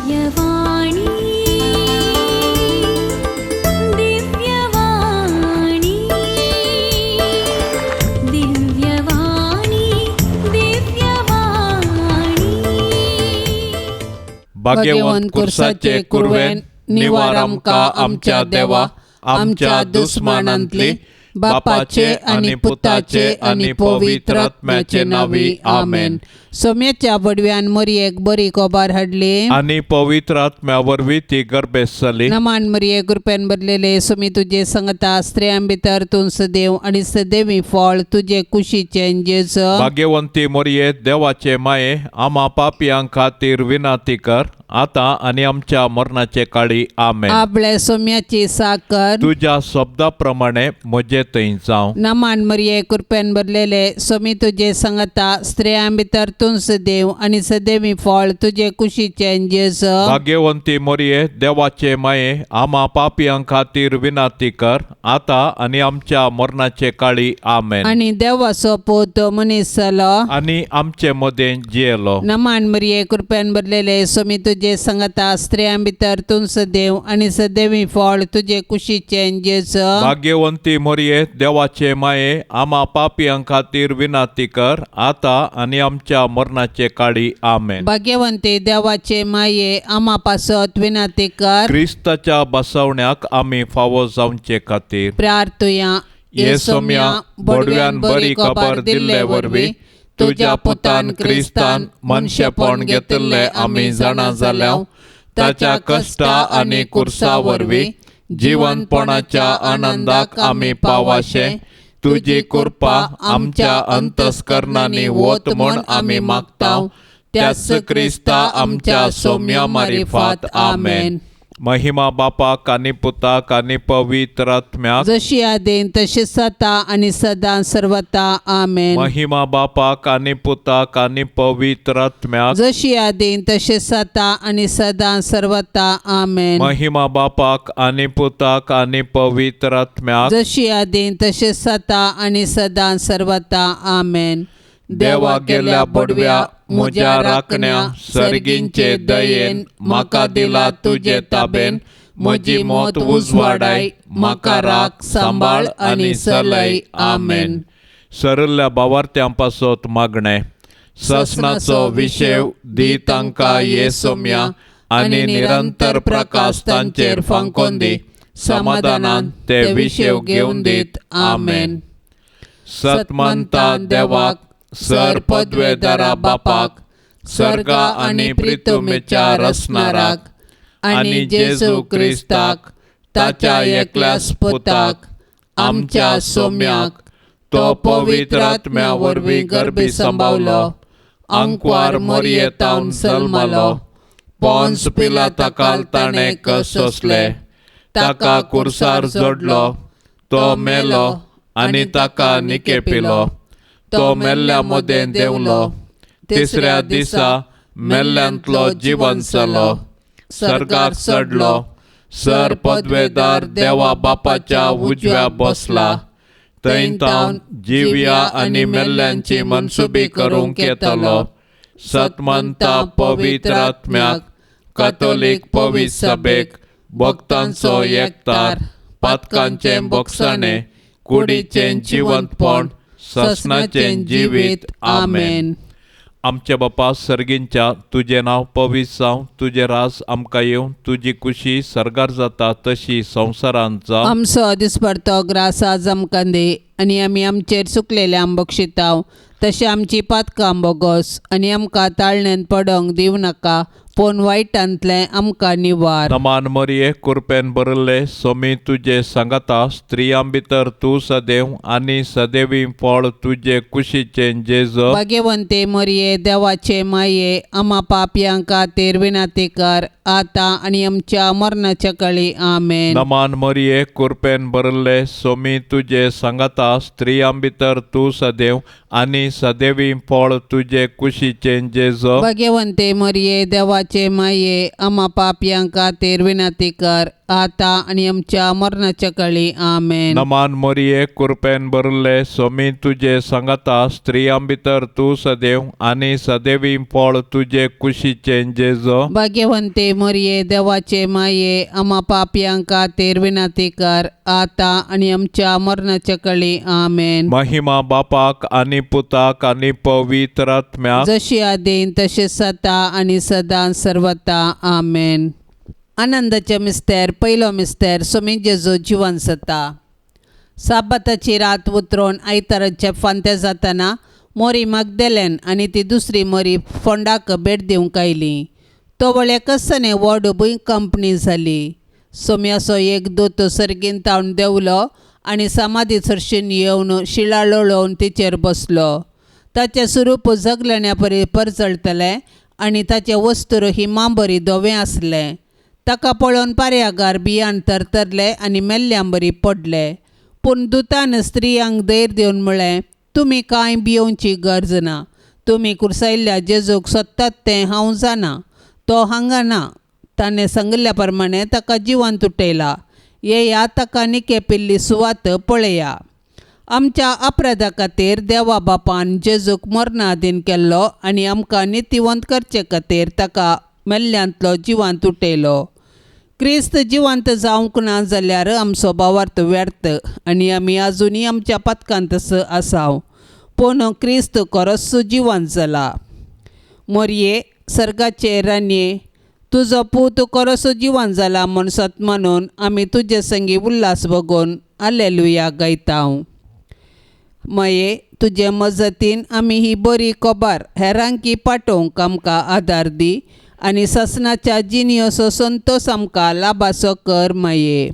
दिव्यवाणी, दिव्यवाणी, दिव्यवाणी, दिव्यवाणी. भाग्यवंत कुर्साचे कुरवेन निवार आमकां आमच्या देवा, आमच्या दुस्मानांतली, बापाचे आनी पुताचे आनी पवित्र आत्म्याचे नावी. आमेन. सोम्याच्या बडव्यान मरयेक बरी कोबार हाडली. आनी पवित्र आत्म्या वरवीं ती गर्भेस जाली. नमान मरिये, कृपेन भरलेले, सुमी तुजे संगता, स्त्रियां भितर तूं सदैव आनी सदैवी फळ तुजे कुशीचें जेजू. भाग्यवंती मोरये, देवाचे माये, आमा पापयां खातीर विनाती कर, आतां आनी आमच्या मरणाचे काळी. आमेन. आपले सोम्याची साकर. तुज्या शब्दा प्रमाणे म्हजे थंय जावं. नमान मरिये, कृपेन भरलेले, सोमी तुजे संगता, स्त्रियां भितर तूं सदैव आनी सदैवी फळ तुजे कुशीचें जेजू. भाग्यवंती मोरये, देवाचे माये, आमा पापयां खातीर विनाती कर, आतां आनी आमच्या मरणाचे काळी. आमेन. आनी देवाचो पूत मनीस जालो. आनी आमचे मदें जियेलो. नमान मरिये, कृपेन भरलेले, सोमी तुजे संगता, स्त्रियां भितर तूं सदैव आनी सदैवी फळ तुजे कुशीचें जेजू. भाग्यवंती मोरये, देवाचे माये, आमा पापयां खातीर विनाती कर, आतां आनी आमच्या मरणाचे काळी. आमेन. भाग्यवंती देवाचे माये, आमा पासत विनंती कर. क्रिस्ताच्या बसवण्याक आमी फावो जावचे खातीर प्रार्थुया. ये सोम्या, बोडव्यान बरी खबर दिल्ले वरवीं तुज्या पुतान क्रिस्तान मनशेपण घेतिल्लें आमी जाणा जाल्या. ताच्या कश्टा आनी कुर्सा वरवीं जिवनपणाच्या आनंदाक आमी पावाशे तुजी कृपा आमच्या अंतस्करणांनी वत म्हूण आमी मागता, त्याच क्रिस्ता आमच्या सोम्या मारिफात. आमेन. महिमा बापाक आनी पुताक आनी पवित्र आत्म्याक. जशी आदीन तशी सता आनी सदां सर्वता. आमेन. महिमा बापाक आनी पुताक आनी पवित्र आत्म्याक. जशी आदीन तशी सता आनी सदां सर्वता. आमेन. महिमा बापाक आनी पुताक आनी पवित्र आत्म्याक. जशी आदीन तशी सता आनी सदां सर्वता. आमेन. देवा गेल्या बडव्या म्हज्या राखण्या, सर्गींचे दयेन म्हाका दिला तुजे ताबेन, म्हजी मत उजवाडाय, म्हाका राख, सांबाळ आनी चलय. आमेन. सरल्या बावार्थ्यां पासत मागणें. ससनाचो विशेव दी तांकां ये सोम्या, आनी निरंतर प्रकाश तांचेर फांकोन दी, समाधानान ते विशेव घेवन दीत. आमेन. सतमंता देवाक, सर पदवेदारा बापाक, सर्गा आनी प्रितुमेच्या रसनाराक, आनी जेजू क्रिस्ताक ताच्या एकल्याच पुताक, आमच्या सोम्याक, तो पवित्र आत्म्या वरवीं गर्भी सांबावलो, आंकवार मोरयेतावन जल्मलो, पोन्स पिलाताकाल ताणें कश्ट सोंसले, ताका कुर्सार जोडलो, तो मेलो आनी ताका निकेपिलो, तो मेल्ल्या मदें देंवलो, तिसऱ्या दिसा मेल्ल्यांतलो जिवन जालो, सर्गार चडलो, सर पदवेदार देवा बापाच्या उजव्या बसला, थंय तावन जिव्या आनी मेल्ल्यांची मनसुबी करूंक येतलो. सतमंता पवित्र आत्म्याक, कातोलीक पवित्र सभेक, भक्तांचो एकतार, पातकांचें बोगसाणें, कुडीचें जिवंतपण, ससनाचें जिवीत. आमेन. आमच्या बापा सर्गींच्या, तुजें नांव पवित्र जावं, तुजें राज आमकां येवं, तुजी कुशी सर्गार जाता तशी संवसारांत जावं. आमचो दिसपडतो ग्रास आज आमकां दी, आनी आमी आमचेर चुकलेल्यांक बक्षिताव तशें आमची पातकां बोगोस, आनी आमकां ताळण्यान पडोंक दिवं नाका, पूण वायटांतलें आमकां निवार. नमान मरिये, कुरपेन भरिल्ले, सोमी तुजे सांगाता, स्त्रियां भितर तूं सदैव आनी सदैवी फळ तुजे कुशीचें जेजू. भाग्यवंते मरिये, देवाचे माये, आमा पापयां खातीर विनंती कर, आतां आनी आमच्या मरणाच्या कळी. आमेन. नमान मरिये, कुरपेन भरिल्ले, सोमी तुजे सांगाता, स्त्रियां भितर तूं सदैव आनी सदैवी फळ तुजे कुशीचें जेजो. भगवंते मरिये देवाचे माये आमा पापयां खातीर विनंती कर आतां आनी आमच्या मरणाच्या कळी. आमेन. नमान मोरये, कृपेन भरिल्ले, स्वामी तुजे सांगाता, स्त्रियां भितर तूं सदैव आनी सदैवी फळ तुजे कुशीचें जेजो. भाग्यवंते मरिये देवाचे माये आमा पापयां खातीर विनंती कर आतां आनी आमच्या मरणाच्या कळी. आमेन. महिमा बापाक आनी पुताक आनी पवित्र आत्म्याक, जशी आदीन तशें सता आनी सदां सर्वता. आमेन. आनंदाचे मिस्तेर. पयलो मिस्तेर, सोमी जेजू जिवन सता. साबाताची रात उतरोवन आयताराचे फांते जातना मोरी मागदेलेन आनी ती दुसरी मोरी फोंडाक भेट दिवंक आयली. तवळ एकसने व्हड भूंय कंपनी जाली. सोम्याचो एक दूत सर्गीन तावन देंवलो आनी समाधी सरशीन येवन शिळा लोळोवन तिचेर बसलो. ताचें स्वरूप जगलेण्या परी परजळटलें आनी ताचें वस्तूर हिमांबरी धवें आसलें. ताका पळोवन पारयागार बियान तरतरले आनी मेल्ल्यांबरी पडले. पूण दुतान स्त्रियांक धैर्य दिवन म्हळें, तुमी कांय भियोवची गरज ना. तुमी कुर्सायल्ल्या जेजूक सोदतात तें हांव जाणा. तो हांगा ना. ताणें सांगिल्ल्या प्रमाणें ताका जिवंत उठयला. येया, ताका निकेपिल्ली सुवात पळया. आमच्या अपराधा खातीर देवा बापान जेजूक मरणाधीन केल्लो आनी आमकां नितीवंत करचे खातीर ताका मेल्ल्यांतलो जिवंत उठयलो. क्रिस्त जिवंत जावंक ना जाल्यार आमचो भावार्थ व्यर्थ आनी आमी आजुनूय आमच्या पातकांतच आसाव. पूण क्रिस्त खरोच जिवंत जाला. मोरये, सर्गाचे रानये, तुजो पूत खरोच जिवंत जाला म्हूण सत मानून आमी तुजे संगी उल्हास बगोवन आलेलुया गायतांव. मये, तुजे मजतीन आमी ही बरी खबर हेरांकी पाठोवंक आमकां आदार दी आनी ससनाच्या जिनियोचो संतोश आमकां लाभाचो कर. माये,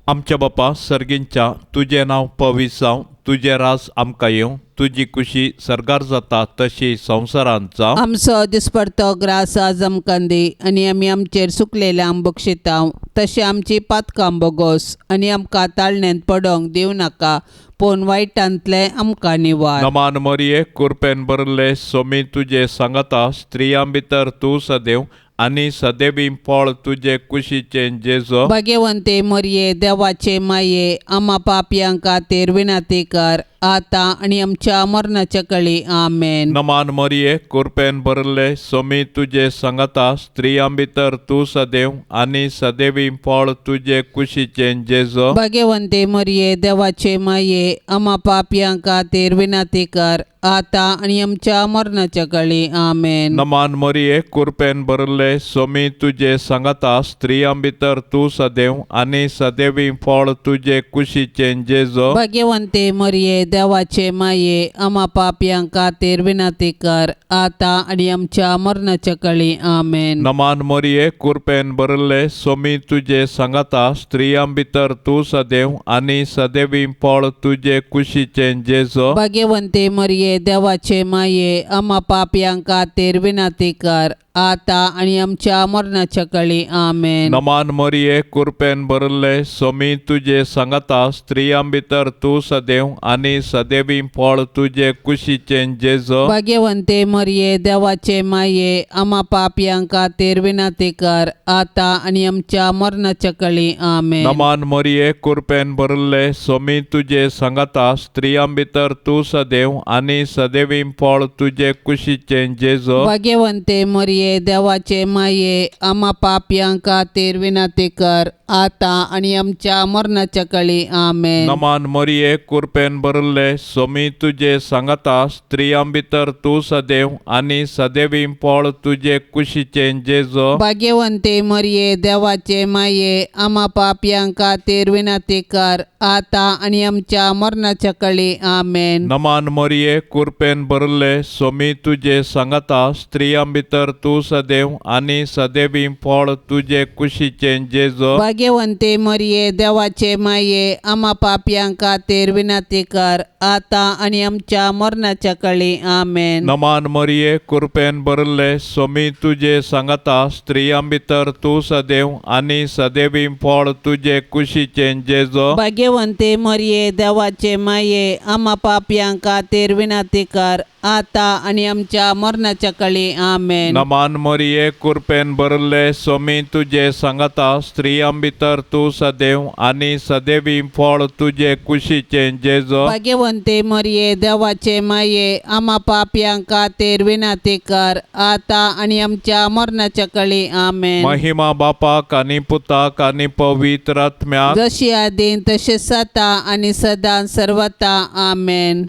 आमच्या बापा सर्गींच्या, तुजें नांव पवित्र जावं, तुजें राज आमकां येवं, तुजी खुशी सर्गार जाता तशी संवसारांत जावं. आमचो दिसपडतो ग्रास आज आमकां दी आनी आमी आमचेर सुकलेल्या बक्षितांव तशें आमची पातकां बोगोस आनी आमकां ताळण्यांत पडोंक दिवं नाका, पूण वायटांतलें आमकां निवार. नमान मरिये, कृपेन भरिल्ले, स्वामी तुजे सांगाता, स्त्रियां भितर तूं सदैव आनी सदैवी फळ तुजे कुशीचें जेजो. भाग्यवंते मरिये देवाचे माये आमा पापयां खातीर विनंती कर आतां आनी आमच्या मरणाच्या कळी. आमेन. नमान मरिये, कृपेन भरिल्ले, स्वामी तुजे सांगाता, स्त्रियां भितर तूं सदैव आनी सदैवी फळ तुजे कुशीचें जेजो. भाग्यवंते मरिये देवाचे माये आमा पापयां खातीर विनंती कर आतां आनी आमच्या मरणाच्या कळी. आमेन. नमान मरिये, कृपेन भरिल्ले, स्वामी तुजे सांगाता, स्त्रियां भितर तूं सदैव आनी सदैवी फळ तुजे कुशीचें जेजो. भाग्यवंते मरिये देवाचे माये आमा पापयां खातीर विनंती कर आतां आनी आमच्या मरणाच्या कळी. आमेन. नमान मरिये, कृपेन भरिल्ले, स्वामी तुजे सांगाता, स्त्रियां भितर तूं सदैव आनी सदैवी फळ तुजे कुशीचें जेजो. भाग्यवंते मरिये देवाचे माये आमा पापयां खातीर विनंती कर आतां आनी आमच्या मरणाच्या कळी. आमेन. नमान मरिये, कृपेन भरिल्ले, स्वामी तुजे सांगाता, स्त्रियां भितर तूं सदैव आनी सदैवी फळ तुजे कुशीचें जेजो. भाग्यवंते मरिये देवाचे माये आमा पापयां खातीर विनंती कर आतां आनी आमच्या मरणाच्या कळी. आमेन. नमान मरिये, कृपेन भरिल्ले, स्वामी तुजे सांगाता, स्त्रियां भितर तूं सदैव आनी सदैवी फळ तुजे कुशीचें जेजो. भाग्यवंते मरिये देवाचे माये आमा पापयां खातीर विनंती कर आतां आनी आमच्या मरणाच्या कळी. आमेन. नमान मरिये, कृपेन भरिल्ले, स्वामी तुजे सांगाता, स्त्रियां भितर तूं सदैव आनी सदैवी फळ तुजे कुशीचें जेजो. भाग्यवंते मरिये देवाचे माये आमा पापयां खातीर विनंती कर आतां आनी आमच्या मरणाच्या कळी. आमेन. नमान मरिये, कृपेन भरिल्ले, स्वामी तुजे सांगाता, स्त्रियां भितर तूं तूं सदैव आनी सदैवी फळ तुजे कुशीचें जेजो. भाग्यवंते मरिये, देवाचे माये, आमा पापयां खातीर विनंती कर, आतां आनी आमच्या मरणाच्या कळी. आमेन. नमान मरिये, कृपेन भरिल्ले, सोमी तुजे सांगाता, स्त्रियां भितर तूं सदैव आनी सदैवी फळ तुजे कुशीचें जेजो. भाग्यवंते मरिये, देवाचे माये, आमा पापयां खातीर विनंती कर, आतां आनी आमच्या मरणाच्या कळी. आमेन. नमान मरिये, कृपेन भरिल्ले, सोमी तुजे सांगाता, स्त्रियां भितर तूं सदैव आनी सदैवी फळ तुजे कुशीचें जेजो. भाग्यवंते मरिये, देवाचे माये, आमा पापयां खातीर विनंती कर, आतां आनी आमच्या मरणाच्या कळी. आमेन. महिमा बापाक आनी पुताक आनी पवित्र आत्म्याक, जशी आदीन तशें सता आनी सदां सर्वता. आमेन.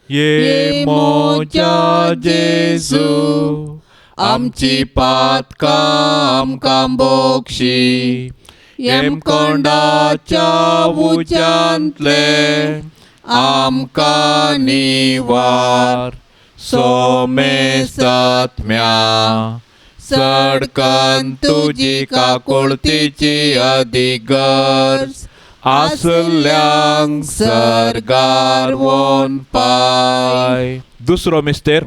ये मोजा जेजू, आमची पातकां आमकां बोक्षी, हेमकोंडाच्या उज्यांतले आमकां निवार, सोमेसात्म्या सडकन तुजी काकुळतीची अधिक गरज आसल्यांक सर्गार वोन पाय. दुसरो मिस्तेर,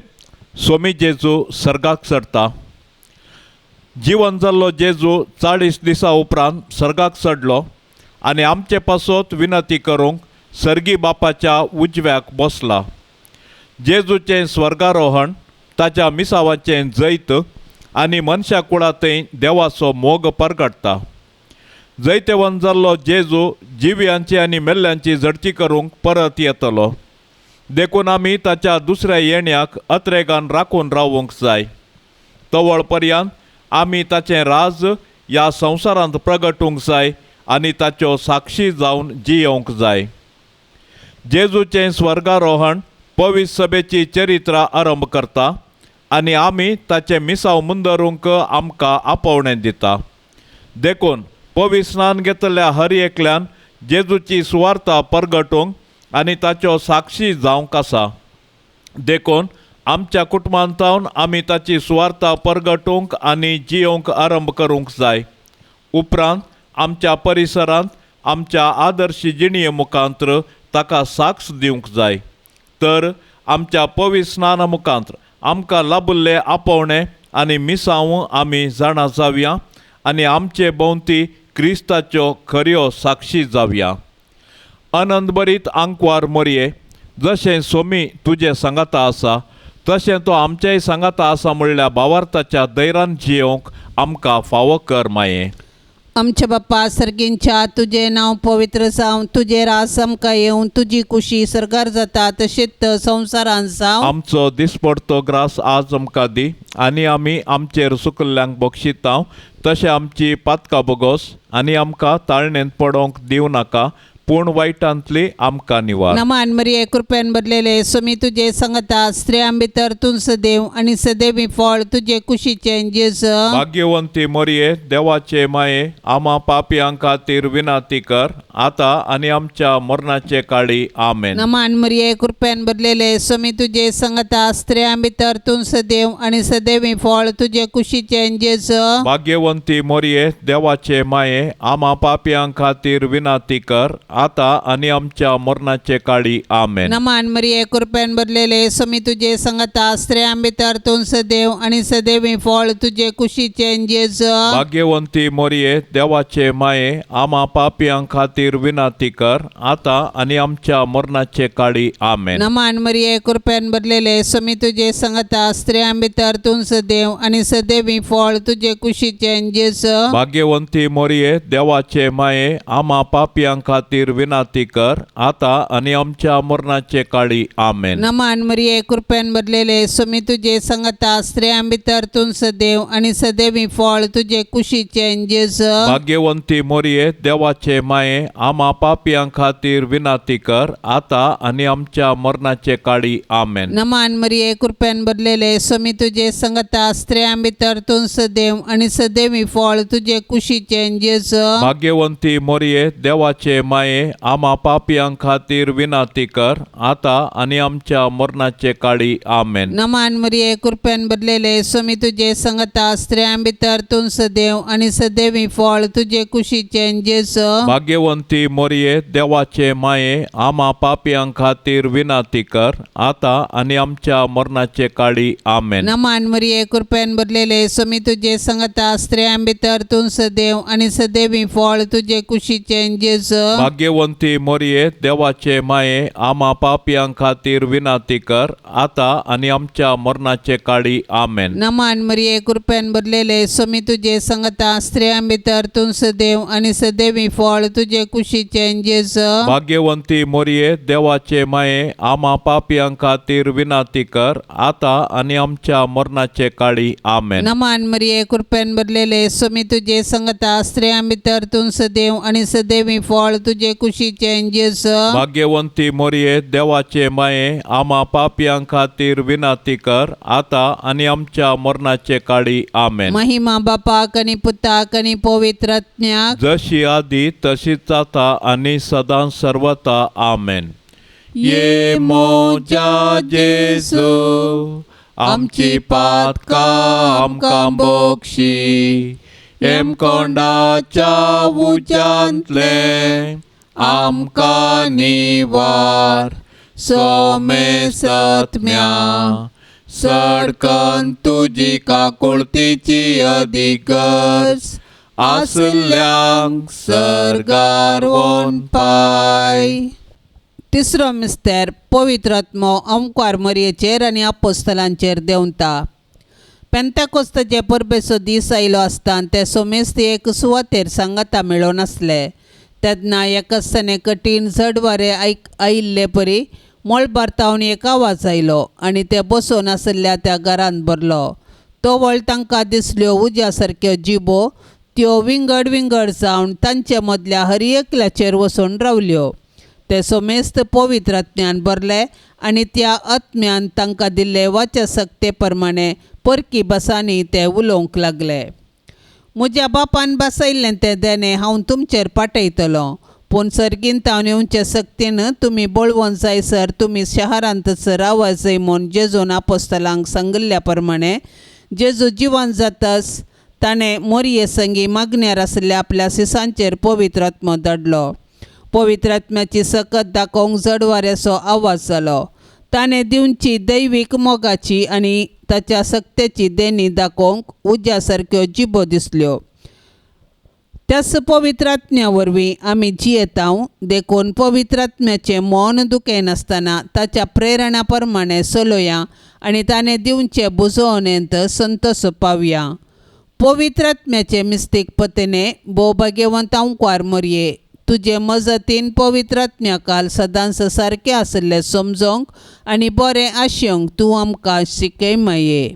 सोमी जेजू सर्गाक चडता. जिवन जाल्लो जेजू 40 दिसां उपरांत सर्गाक चडलो आनी आमचे पासत विनंती करूंक सर्गी बापाच्या उजव्याक बसला. जेजूचें स्वर्गारोहण ताच्या मिसावाचें जैत आनी मनशा कुळांतय देवाचो मोग परगटता. जैतेवन जाल्लो जेजू जिव्यांची आनी मेल्ल्यांची झडती करूंक परत येतलो, देखून आमी ताच्या दुसऱ्या येण्याक अत्रेगान राखून रावूंक जाय. तवळ पर्यंत आमी ताचें राज ह्या संवसारांत प्रगटूंक जाय आनी ताच्यो साक्षी जावन जियोवंक जाय. जेजूचें स्वर्गारोहण पवित्र सभेची चरित्रां आरंभ करता आनी आमी ताचें मिसांव मुंदरूंक आमकां आपोवणें दिता. देखून पवित्र स्नान घेतल्या हर एकल्यान जेजूची सुवार्ता परगटूंक आनी ताच्यो साक्षी जावंक आसा. देखून आमच्या कुटुंबांतावन आमी ताची सुवार्ता परगटूंक आनी जियोवंक आरंभ करूंक जाय. उपरांत आमच्या परिसरांत आमच्या आदर्श जिणये मुखांत्र ताका साक्ष दिवंक जाय. तर आमच्या पवित्र स्नाना मुखांत्र आमकां लाभिल्ले आपोवणें आनी मिसांव आमी जाणा जावया आनी आमचे भोंवती क्रिस्ताच्यो खऱ्यो साक्षी जावया. आनंद बरीत आंकवार मोरये, जशें सोमी तुजें सांगाता आसा तशें तो आमचेय सांगाता आसा म्हणल्या भावार्थाच्या धैर्यान जियोवंक आमकां फावो कर माये. आमच्या बाप्पा सर्गींच्या, तुजें नांव पवित्र जावं, तुजें रास आमकां येवं, तुजी कुशी सरकार जाता तशेंच संवसारांत जावं. आमचो दिसपडतो ग्रास आज आमकां दी आनी आमी आमचेर सुकल्ल्यांक बक्षितांव तशें आमची पातकां बोगोस आनी आमकां ताळणेंत पडोवंक दिवं नाका, पूण वायटांतली आमकां निवार. नमान मरिये, कृपेन भरलेले, स्वामी तुजे संगता, स्त्रियां भितर तूं सदैव आनी सदैवी फळ तुजे कुशीचें जेज. भाग्यवंती मोरये, देवाचे माये, आमा पापयां खातीर विनंती कर, आतां आनी आमच्या मरणाचे काळी. आमेन. नमान मरिये, कृपेन भरलेले, स्वामी तुजे संगता, स्त्रियां भितर तूं सदैव आनी सदैवी फळ तुजे कुशीचें जेज. भाग्यवंती मोरये, देवाचे माये, आमा पापयां खातीर विनंती कर, आतां आनी आमच्या मरणाचे काळी. आमेन. नमान मरिये, कृपेन भरलेले, स्वामी तुजे संगता, स्त्रियां भितर तूं सदैव आनी सदैवी फळ तुजे कुशीचें जेज. भाग्यवंती मोरये, देवाचे माये, आमा पापयां खातीर विनंती कर, आतां आनी आमच्या मरणाचे काळी. आमेन. नमान मरिये, कृपेन भरलेले, स्वामी तुजे संगता, स्त्रियां भितर तूं सदैव आनी सदैवी फळ तुजे कुशीचें जेज. भाग्यवंती मोरये, देवाचे माये, आमा पापयां खातीर विनंती कर, आतां आनी आमच्या मरणाचे काळी. आमेन. नमान मरिये, कृपेन भरलेले, स्वामी तुजे संगता, स्त्रियां भितर तूं सदैव आनी सदैवी फळ तुजे कुशीचें जेज. भाग्यवंती मोरये, देवाचे माये, आमा पापयां खातीर विनंती कर, आतां आनी आमच्या मरणाचे काळी. आमेन. नमान मरिये, कृपेन भरलेले, स्वामी तुजे संगता, स्त्रियां भितर तूं सदैव आनी सदैवी फळ तुजे कुशीचें जेज. भाग्यवंती मोरये, देवाचे माये, माये, आमा पापयां खातीर विनाती कर, आतां आनी आमच्या मरणाचे काळी. आमेन. नमान मरिये, कृपेन भरलेले, स्वामी तुजे संगता, स्त्रियां भितर तूं सदैव आनी सदैवी फळ तुजे कुशीचें जेजू. भाग्यवंती मोरये, देवाचे माये, आमा पापयां खातीर विनाती कर, आतां आनी आमच्या मरणाचे काळी. आमेन. नमान मरिये, कृपेन भरलेले, स्वामी तुजे संगता, स्त्रियां भितर तूं सदैव आनी सदैवी फळ तुजे कुशीचें जेजू. भाग्यवंती मोरये, देवाचे माये, आमा पापयां खातीर विनाती कर, आतां आनी आमच्या मरणाचे काळी. आमेन. नमान मरिये, कृपेन भरलेले, स्वामी तुजे संगता, स्त्रियां भितर तूं सदैव आनी सदैवी फळ तुजे कुशीचें जेजू. भाग्यवंती मोरये, देवाचे माये, आमा पापयां खातीर विनाती कर, आतां आनी आमच्या मरणाचे काळी. आमेन. नमान मरिये, कृपेन भरलेले, स्वामी तुजे संगता, स्त्रियां भितर तूं सदैव आनी सदैवी फळ तुजे कुशीचें जेजू. भाग्यवंती मोरये, देवाचे माये, आमा पापयां खातीर विनाती कर, आतां आनी आमच्या मरणाचे काळी. आमेन. महिमा बापाक आनी पुताक आनी पवित्र आत्म्याक. जशी आदी तशीच आता आनी सदां सर्वता. आमेन. ये मोजा जेजू, आमची पातकां आमकां बोक्षी, हेमकोंडाच्या उज्यांतले आमकां निवार, सोमे सत्म्या सडकन तुजी काकुळतीची अदीक गरज आसल्यांक सर्गार वोन पाय. तिसरो मिस्तेर, पवित्र आत्मो अंकार मरयेचेर आनी अपोस्तलांचेर देंवता. पेंताकोस्ताचे परबेचो दीस आयलो आसतना ते सोमेस्त एक सुवातेर सांगाता मेळोन आसले. तेन्ना एकाच कठीण झड वारें आयक आयिल्ले परी मळबार तावन एक आवाज आयलो आनी ते बसून आशिल्ल्या त्या घरांत भरलो. तवळ तांकां दिसल्यो उज्या सारक्यो जिबो, त्यो विंगड विंगड जावन तांचे मदल्या हर एकल्याचेर वचून रावल्यो. ते सोमेस्त पवित्र आत्म्यान भरले आनी त्या आत्म्यान तांकां दिल्ले वाच्या सक्ते प्रमाणे परकी भासांनी ते उलोवंक लागले. म्हज्या बापान बसयल्लें तें देणें हांव तुमचेर पाठयतलो, पूण सर्गीन तावन येवचे सक्तीन तुमी बळवंत जायसर तुमी शहरांतच रावा जाय म्हूण जेजून आपोस्तलांक सांगिल्ल्या प्रमाणे, जेजू जिवन जाताच ताणें मोरये संगी मागण्यार आशिल्ल्या आपल्या सिसांचेर पवित्र आत्मो धाडलो. पवित्र आत्म्याची सकत दाखोवंक जडवाऱ्याचो आवाज जालो. ताणें दिवची दैवीक मोगाची आनी ताच्या सक्तेची देणी दाखोवंक उज्या सारक्यो जिबो दिसल्यो. त्याच पवित्र आत्म्या वरवीं आमी जियेतांव, देखून पवित्र आत्म्याचें मन दुखयनासतना ताच्या प्रेरणा प्रमाणे चलोया आनी ताणें दिवचे बुजोवणेंत संतोष पावया. पवित्र आत्म्याचे मिस्तीक पतीने भोव भाग्यवंत अंकुआर मोरये, तुजे मजतीन पवित्र आत्म्या काल सदांच सारकें आशिल्लें समजोंक आनी बरें आशेवंक तूं आमकां शिकय माये.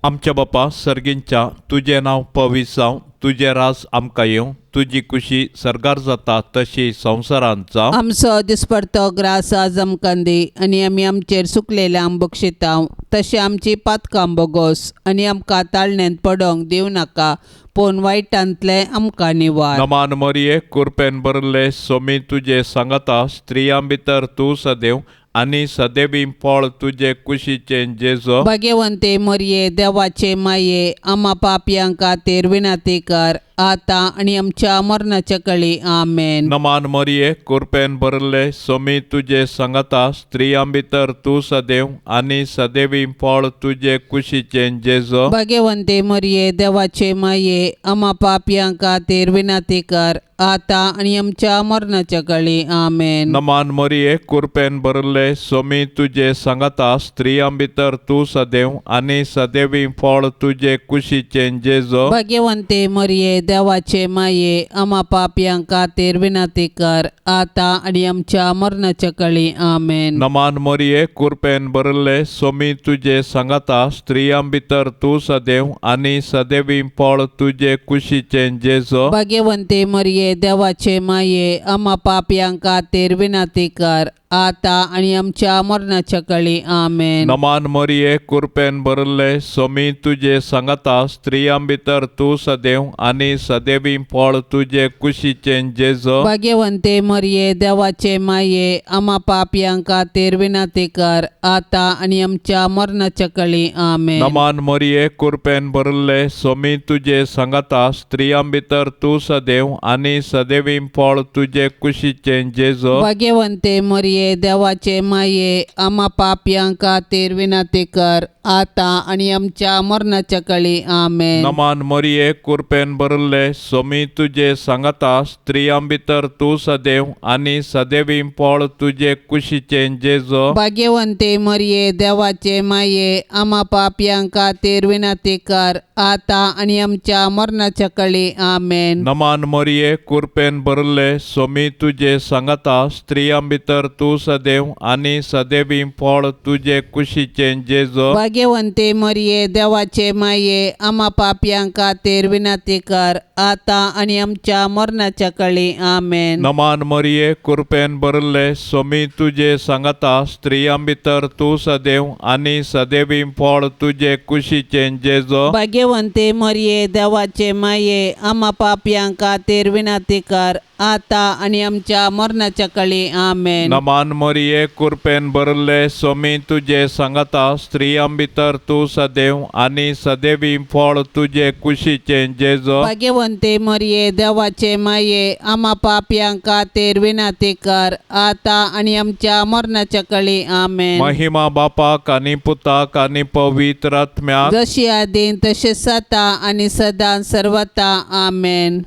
आमच्या बापा सर्गींच्या, तुजें नांव पवित्र जावं, तुजें राज आमकां येवं, तुजी कुशी सर्गार जाता तशी संवसारांत जावं. आमचो दिसपडतो ग्रास आज आमकां दी आनी आमी आमचेर सुकलेल्या आम बक्षितांव तशें आमची पातकां बोगोस आनी आमकां ताळण्यांत पडोंक दिवं नाका, पूण वायटांतलें आमकां निवार. नमान मरिये, कुरपेन भरले, सोमी तुजे सांगाता, स्त्रियां भितर तूं सदैव आनी सदैवी फळ तुजे कुशीचें जेजो. भाग्यवंते मरिये, देवाचे माये, आमा पापयां खातीर विनंती कर, आतां आनी आमच्या मरणाच्या कळी. आमेन. नमान मरिये, कुरपेन भरले, सोमी तुजे सांगाता, स्त्रियां भितर तूं सदैव आनी सदैवी फळ तुजे कुशीचें जेजो. भाग्यवंते मरिये, देवाचे माये, आमा पापयां खातीर विनंती कर, आतां आनी आमच्या मरणाच्या कळी. आमेन. नमान मरिये, कुरपेन भरले, सोमी तुजे सांगाता, स्त्रियां भितर तूं सदैव आनी सदैवी फळ तुजे कुशीचें जेजो. भाग्यवंते मरिये, देवाचे माये, आमा पापयां खातीर विनंती कर, आतां आनी आमच्या मरणाच्या कळी. आमेन. नमान मरिये, कुरपेन भरले, सोमी तुजे सांगाता, स्त्रियां भितर तूं सदैव आनी सदैवी फळ तुजे कुशीचें जेजो. भाग्यवंते मरिये, देवाचे माये, आमा पापयां खातीर विनंती कर, आतां आनी आमच्या मरणाच्या कळी. आमेन. नमान मरिये, कुरपेन भरिल्ले, सोमी तुजे सांगाता, स्त्रियां भितर तूं सदैव आनी सदैवी फळ तुजे कुशीचें जेजो. भाग्यवंते मरिये, देवाचे माये, आमा पापयां खातीर विनंती कर, आतां आनी आमच्या मरणाच्या कळी. आमेन. नमान मरिये, कुरपेन भरिल्ले, सोमी तुजे सांगाता, स्त्रियां भितर तूं सदैव आनी सदैवी फळ तुजे कुशीचें जेजो. भाग्यवंते मरिये, देवाचे माये, आमा पापयां खातीर विनंती कर, आतां आनी आमच्या मरणाच्या कळी. आमेन. नमान मरिये, कुरपेन भरिल्ले, सोमी तुजे सांगाता, स्त्रियां भितर तूं सदैव आनी सदैवी फळ तुजे कुशीचें जेजो. भाग्यवंते मरिये, देवाचे माये, आमा पापयां खातीर विनंती कर, आतां आनी आमच्या मरणाच्या कळी. आमेन. नमान मरिये, कुरपेन भरिल्ले, सोमी तुजे सांगाता, स्त्रियां भितर तूं सदैव आनी सदैवी फळ तुजे कुशीचें जेजो. भाग्यवंते मरिये, देवाचे माये, आमा पापयां खातीर विनंती कर, आतां आनी आमच्या मरणाच्या कळी. आमेन. नमान मरिये, कुरपेन भरिल्ले, सोमी तुजे सांगाता, स्त्रियां भितर तूं सदैव आनी सदैवी फळ तुजे कुशीचें जेजो. भाग्यवंते मरिये, देवाचे माये, आमा पापयां खातीर विनंती कर, आतां आनी आमच्या मरणाच्या कळी. आमेन. नमान मरिये, कुरपेन भरिल्ले, सोमी तुजे सांगाता, स्त्रियां भितर तूं सदैव आनी सदैवी फळ तुजे कुशीचें जेजो. भाग्यवंते मरिये, देवाचे माये, आमा पापयां खातीर विनंती कर, आतां आनी आमच्या मरणाच्या कळी. आमेन. महिमा बापाक आनी पुताक आनी पवित्र आत्म्याक, जशी आदीं तशें सता आनी सदां सर्वता. आमेन.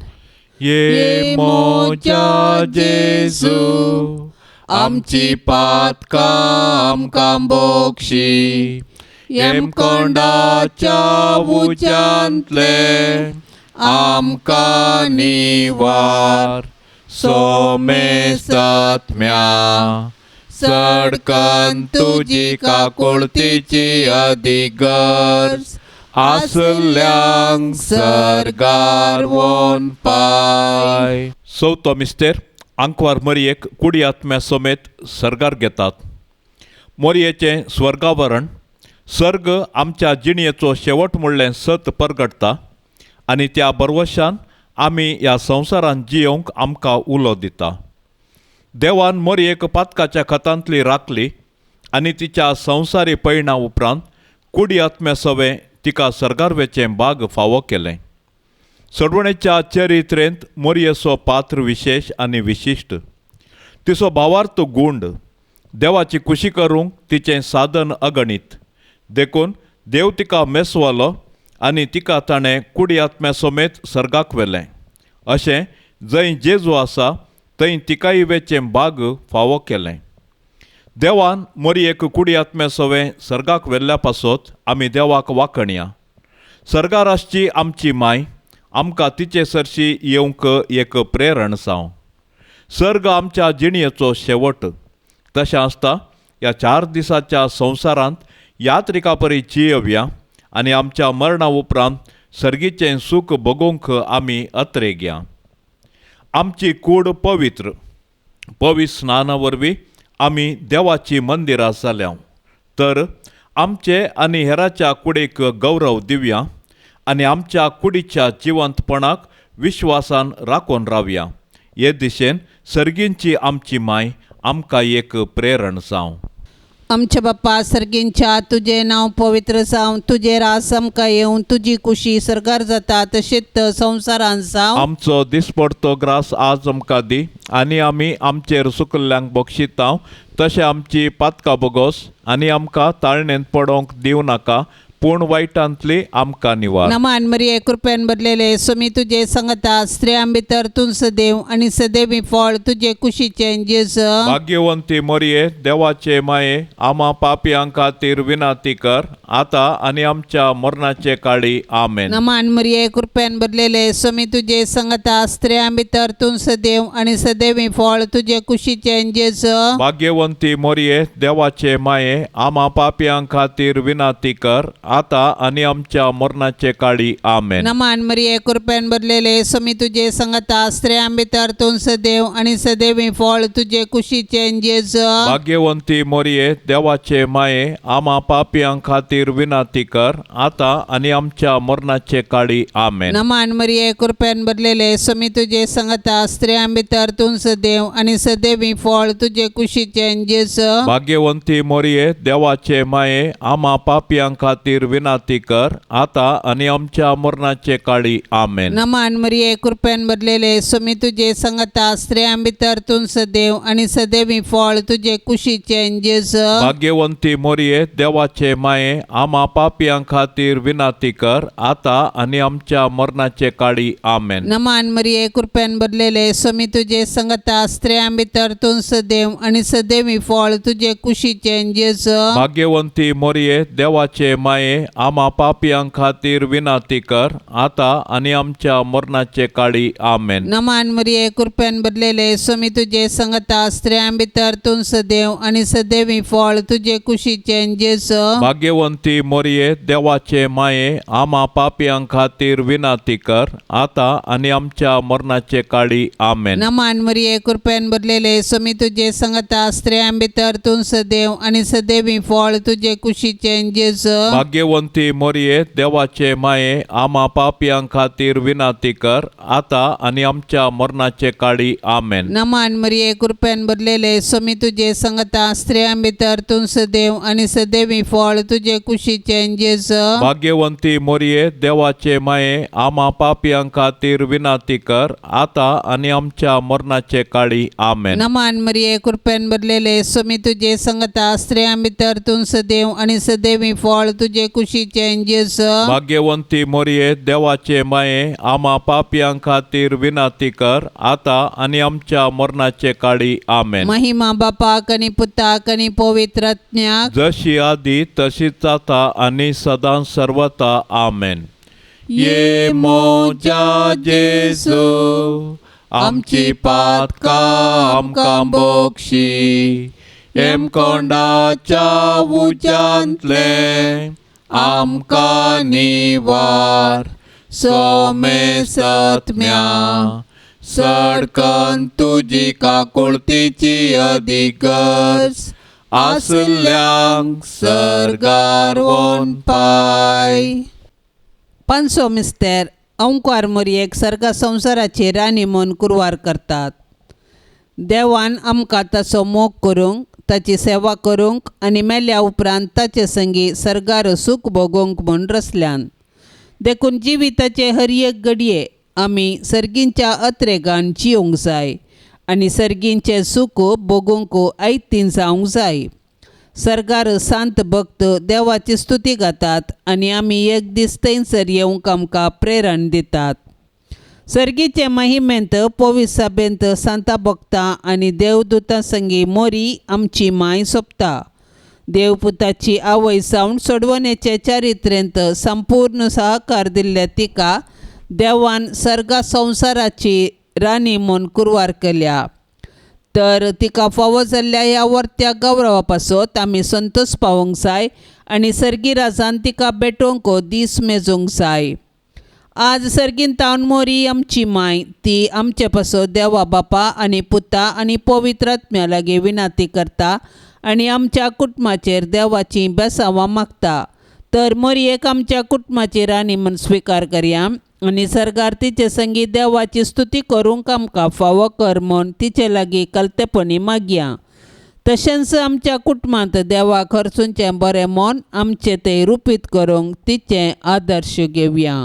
ये मोजा जेजू, आमची पातकां आमकां बोक्षी, येमकोंडाच्या उज्यांतले आमकां निवार, सोमेसात्म्या सडकन तुजी काकुळतीची अदीक गरज आसल्यांक सर्गार वोन पाय. चवथो मिस्तेर, आंकवार मरयेक कुडी आत्म्या समेत सर्गार घेतात. मोरयेचें स्वर्गावरण, सर्ग आमच्या जिणेचो शेवट म्हणलें सत परगटता आनी त्या बरवशान आमी ह्या संवसारांत जियोवंक आमकां उलो दिता. देवान मोरयेक पातकाच्या खतांतली राखली आनी तिच्या संवसारी पयणा उपरांत कुडी आत्म्या सवें तिका सर्गार वेचें बाग फावो केलें. सोडवणेच्या चरित्रेंत मोरयेचो पात्र विशेश आनी विशिश्ट. तिचो भावार्थ गूंड, देवाची खुशी करूंक तिचें साधन अगणीत, देखून देव तिका मेसवालो आनी तिका ताणें कुडी आत्म्या समेत सर्गाक व्हेलें. अशें जंय जेजू आसा थंय तिकाय वेचें बाग फावो केलें. देवान मोरयेक कुडी आत्म्या सवें सर्गाक व्हेल्ल्या पासत आमी देवाक वाखणया. सर्गार आसची आमची माय आमकां तिचे सरशी येवंक एक प्रेरण जावं. सर्ग आमच्या जिणेचो शेवट. तशें आसता ह्या 4 दिसाच्या संवसारांत यात्रिका परी जियोवया आनी आमच्या मरणा उपरांत सर्गीचें सूख भोगोवंक आमी अत्रेगया. आमची कूड पवित्र पवित्र स्नाना वरवीं आमी देवाची मंदिरां जाल्या, तर आमचे आनी हेराच्या कुडीक गौरव दिवया आनी आमच्या कुडीच्या जिवंतपणाक विश्वासान राखून रावया. हे दिशेन सर्गींची आमची माय आमकां एक प्रेरण जावं. आमच्या बाप्पा सर्गींच्या, तुजें नांव पवित्र जावं, तुजें रास आमकां येवं, तुजी कुशी सर्गार जाता तशेंच संवसारांत जावं. आमचो दिसपडतो ग्रास आज आमकां दी आनी आमी आमचेर सुकल्ल्यांक बक्षितांव तशें आमची पातकां बोगोस आनी आमकां ताळणेंत पडोवंक दिवं नाका, पूण वायटांतली आमकां निवार. नमान मरिये, कृपेन भरलेले, स्वामी तुजे संगता, स्त्रियां भितर तूं सदैव आनी सदैवी फळ तुजे कुशीचें जेज. भाग्यवंती मरिये, देवाचे माये, आमा पापयां खातीर विनंती कर, आतां आनी आमच्या मरणाचे काळी. आमेन. नमान मरिये, कृपेन भरलेले, स्वामी तुजे संगता, स्त्रियां भितर तूं सदैव आनी सदैवी फळ तुजे कुशीचें जेज. भाग्यवंती मरिये, देवाचे माये, आमा पापयां खातीर विनंती कर, आतां आनी आमच्या मरणाचे काळी. आमेन. नमान मरिये, कृपेन भरलेले, समी तुजे संगता, स्त्रियां भितर तूं सदैव आनी सदैवी फळ तुजे कुशीचे जेजू. भाग्यवंती मोरये, देवाचे माये, आमा पापयां खातीर विनंती कर, आतां आनी आमच्या मरणाचे काळी. आमेन. नमान मरिये, कृपेन भरलेले, समी तुजे संगता, स्त्रियां भितर तूं सदैव आनी सदैवी फळ तुजे कुशीचे जेजू. भाग्यवंती मोरये, देवाचे माये, आमा पापयां खातीर विनंती कर, आतां आनी आमच्या मरणाचे काळी. आमेन. नमान मरिये, कृपेन भरलेले, समी तुजे संगता, स्त्रियां भितर तूं सदैव आनी सदैवी फळ तुजे कुशीचे जेजू. भाग्यवंती मोरये, देवाचे माये, आमा पापयां खातीर विनंती कर, आतां आनी आमच्या मरणाचे काळी. आमेन. नमान मरिये, कृपेन भरलेले, समी तुजे संगता, स्त्रियां भितर तूं सदैव आनी सदैवी फळ तुजे कुशीचे जेजू. भाग्यवंती मोरये, देवाचे माये, आमा पापयां खातीर विनंती कर, आतां आनी आमच्या मरणाचे काळी. आमेन. नमान मरिये, कृपेन भरलेले, समी तुजे संगता, स्त्रियां भितर तूं सदैव आनी सदैवी फळ तुजे कुशीचे जेजू. भाग्यवंती मोरये, देवाचे माये, आमा पापयां खातीर विनंती कर, आतां आनी आमच्या मरणाचे काळी. आमेन. नमान मरिये, कृपेन भरलेले, समी तुजे संगता, स्त्रियां भितर तूं सदैव आनी सदैवी फळ तुजे कुशीचे जेजू. भाग्यवंती मोरये, देवाचे माये, आमा पापयां खातीर विनंती कर, आतां आनी आमच्या मरणाचे काळी. आमेन. नमान मरिये, कृपेन भरलेले, समी तुजे संगता, स्त्रियां भितर तूं सदैव आनी सदैवी फळ तुजे कुशीचे जेजू. भाग्यवंती मोरये, देवाचे माये, आमा पापयां खातीर विनंती कर, आतां आनी आमच्या मरणाचे काळी. आमेन. नमान मरिये, कृपेन भरलेले, समी तुजे संगता, स्त्रियां भितर तूं सदैव आनी सदैवी फळ तुजे कुशीचे जेजू. भाग्यवंती मोरये, देवाचे माये, आमा पापयां खातीर विनंती कर, आतां आनी आमच्या मरणाचे काळी. आमेन. महिमा बापाक आनी पुताक आनी पवित्र आत्म्याक. जशी आदी तशीच आता आनी सदां सर्वता. आमेन. ये मोजा जेजू, आमची पातकां आमकां बक्षी, हेमकोंडाच्या उज्यांतले आमकां निवार, सोमे सत्म्या सडकन तुजी काकुळतीची अदीक गरज आसल्यांक सर्गार वोन पाय. पानसो मिस्तेर अंकार मोरयेक सर्गा संवसाराची राणी म्हूण कुरवार करतात. देवान आमकां ताचो मोग करूंक, ताची सेवा करूंक आनी मेल्या उपरांत ताचे संगी सर्गार सूख भोगोवंक म्हूण रचल्यान. देखून जिविताचे हर एक घडये आमी सर्गींच्या अत्रेगान जियोंक जाय आनी सर्गींचें सूख भोगूंक आयतीन जावंक जाय. सर्गार सांत भक्त देवाची स्तुती गातात आनी आमी एक दीस थंयसर येवंक आमकां प्रेरण दितात. सर्गीचे महिमेंत पवित्र सभेंत सांता भक्तां आनी देवदूतां संगी मोरी आमची माय सोंपता. देवपुताची आवय जावन सोडवणेचे चारित्रेंत संपूर्ण सहकार दिल्ले तिका देवान सर्गा संवसाराची राणी म्हूण कुरवार केल्या. तर तिका फावो जाल्ल्या ह्या वर्त्या गौरवा पासत आमी संतोश पावोवंक जाय आनी सर्गी राजान तिका भेटोवंक दीस मेजूंक जाय. आज सर्गीन तावन मोरी आमची माय ती आमचे पासत देवा बापा आनी पुता आनी पवित्र आत्म्या लागीं विनंती करता आनी आमच्या कुटुंबाचेर देवाचीं बेसांवां मागता. तर मोरयेक आमच्या कुटुंबाची राणी म्हूण स्विकार करया आनी सर्गार तिचे संगी देवाची स्तुती करूंक आमकां फावो कर म्हूण तिचे लागीं कलतेपणी मागया. तशेंच आमच्या कुटुंबांत देवाक खर्चुंचें बरें मन आमचें तें रुपीत करूंक तिचें आदर्श घेवया.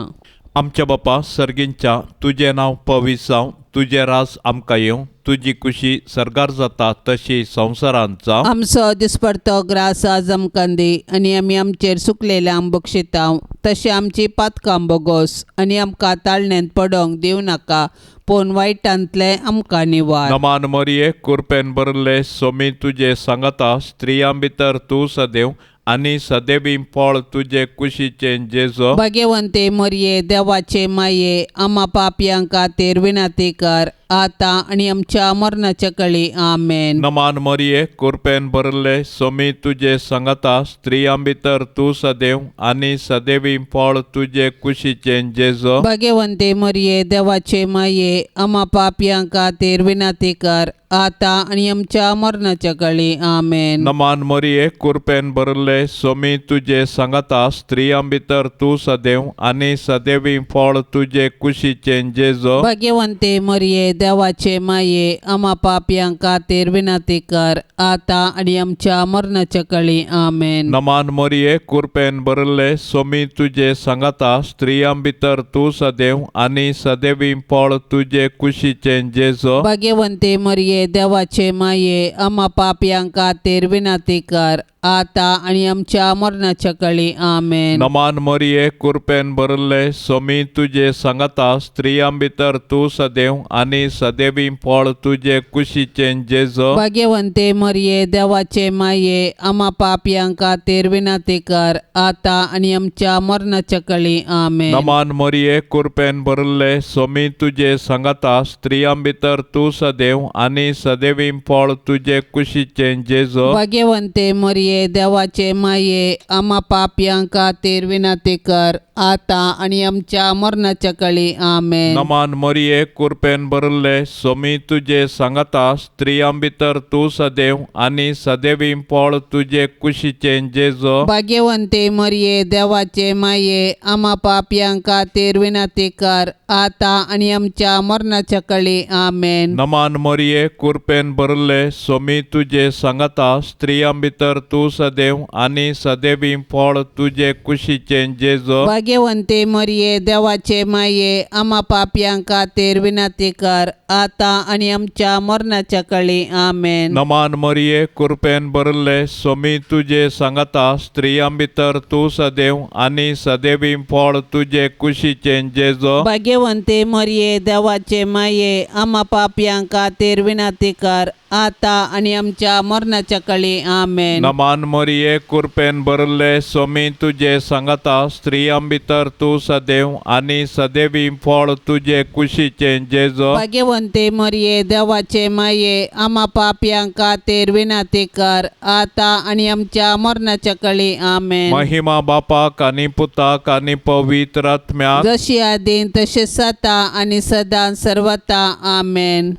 आमच्या बापा सर्गींच्या, तुजें नांव पवित्र जावं, तुजें राज आमकां येवं, तुजी खुशी सर्गार जाता तशी संवसारांत जावं. आमचो दिसपडतो ग्रास आज आमकां दी आनी आमी आमचेर सुकलेल्या बक्षितांव तशें आमची पातकां बोगोस आनी आमकां ताळण्यांत पडोंक दिवं नाका पूण वायटांतलें आमकां निवार. नमान मरिये, कुरपेन भरले, सोमी तुजे सांगाता, स्त्रियां भितर तूं सदैव आनी सदैवी फळ तुजे कुशीचें जेजो. भाग्यवंते मरिये, देवाचे माये, आमा पापयां खातीर विनंती कर आतां आनी आमच्या मरणाच्या कळी. आमेन. नमान मरिये, कृपेन भरले, सोमी तुजे सांगाता, स्त्रियां भितर तूं सदैव आनी सदैवी फळ तुजे कुशीचें जेजो. भाग्यवंते मरिये, देवाचे माये, आमा पापयां खातीर विनंती कर, आतां आनी आमच्या मरणाच्या कळी. आमेन. नमान मरिये, कृपेन भरले, सोमी तुजे सांगाता, स्त्रियां भितर तूं सदैव आनी सदैवी फळ तुजे कुशीचें जेजो. भाग्यवंते मरिये, देवाचे माये, आमा पापयां खातीर विनंती कर, आतां आनी आमच्या मरणाच्या कळी. आमेन. नमान मरिये, कृपेन भरले, सोमी तुजे सांगाता, स्त्रियां भितर तूं सदैव आनी सदैवी फळ तुजे कुशीचें जेजो. भाग्यवंते मरिये, देवाचे माये, आमा पापयां खातीर विनंती कर, आतां आनी आमच्या मरणाच्या कळी. आमेन. नमान मरिये, कृपेन भरले, सोमी तुजे सांगाता, स्त्रियां भितर तूं सदैव आनी सदैवी फळ तुजे कुशीचें जेजो. भाग्यवंते मरिये, देवाचे माये, आमा पापयां खातीर विनंती कर, आतां आनी आमच्या मरणाच्या कळी. आमेन. नमान मरिये, कृपेन भरले, सोमी तुजे सांगाता, स्त्रियां भितर तूं सदैव आनी सदैवी फळ तुजे कुशीचें जेजो. भाग्यवंते मरिये, देवाचे माये, आमा पापयां खातीर विनंती कर, आतां आनी आमच्या मरणाच्या कळी. आमेन. नमान मरिये, कृपेन भरले, सोमी तुजे सांगाता, स्त्रियां भितर तूं सदैव आनी सदैवी फळ तुजे कुशीचें जेजो. भाग्यवंते मरिये, देवाचे माये, आमा पापयां खातीर विनंती कर, आतां आनी आमच्या मरणाच्या कळी. आमेन. नमान मरिये, कृपेन भरले, सोमी तुजे सांगाता, स्त्रियां भितर तूं सदैव आनी सदैवी फळ तुजे कुशीचें जेजो. भाग्यवंते मरिये, देवाचे माये, आमा पापयां खातीर विनंती कर, आतां आनी आमच्या मरणाच्या कळी. आमेन. नमान मरिये, कृपेन भरले, सोमी तुजे सांगाता, स्त्रियां भितर तूं सदैव आनी सदैवी फळ तुजे कुशीचें जेजो. भाग्यवंते मरिये, देवाचे माये, आमा पापयां खातीर विनंती कर, आतां आनी आमच्या मरणाच्या कळी. आमेन. नमान मरिये, कृपेन भरले, सोमी तुजे सांगाता, स्त्रियां भितर तूं सदैव आनी सदैवी फळ तुजे कुशीचें जेजो. भाग्यवंते मरिये, देवाचे माये, आमा पापयां खातीर विनंती कर, आतां आनी आमच्या मरणाच्या कळी. आमेन. महिमा बापाक आनी पुताक आनी पवित्र आत्म्याक, जशी आदीं तशें आतां आनी सदां सर्वता. आमेन.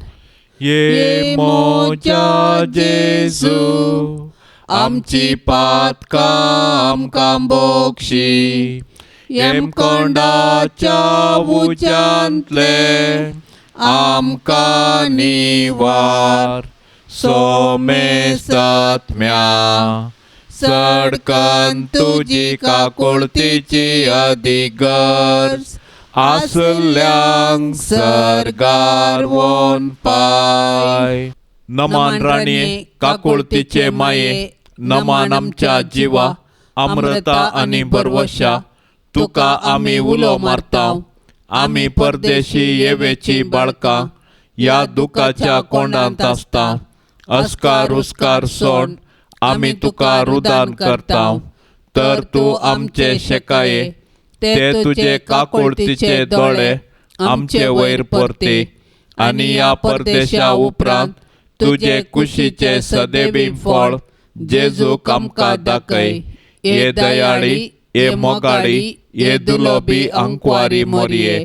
ये मोज्या जेजू, आमची पातकां आमकां बोक्षी, हेमकोंडाच्या उज्यांतले आमकां निवार, सोमेसात्म्या सडकन तुजी काकुळतीची अधिगर्ज आसल्यांक सर्गार वोन पाय. नमान राणये, काकुळतीचे माये, नमान आमच्या जिवा, अमृता आनी बरवशा, तुका आमी उलो मारता. आमी परदेशी येवेची बाळकां ह्या दुखाच्या कोंडांत आसता. अस्कार उस्कार सोड आमी तुका रुदान करता, तर तूं आमचे शेकाये ते तुजे काकुळतीचे दोळे आमचे वयर परती आनी ह्या परदेशा उपरांत तुजे कुशीचे सदैवी फळ जेजूक आमकां दाखय. हे दयाळी, हे मोगाळी, हे दुलोबी अंकवारी मोरये,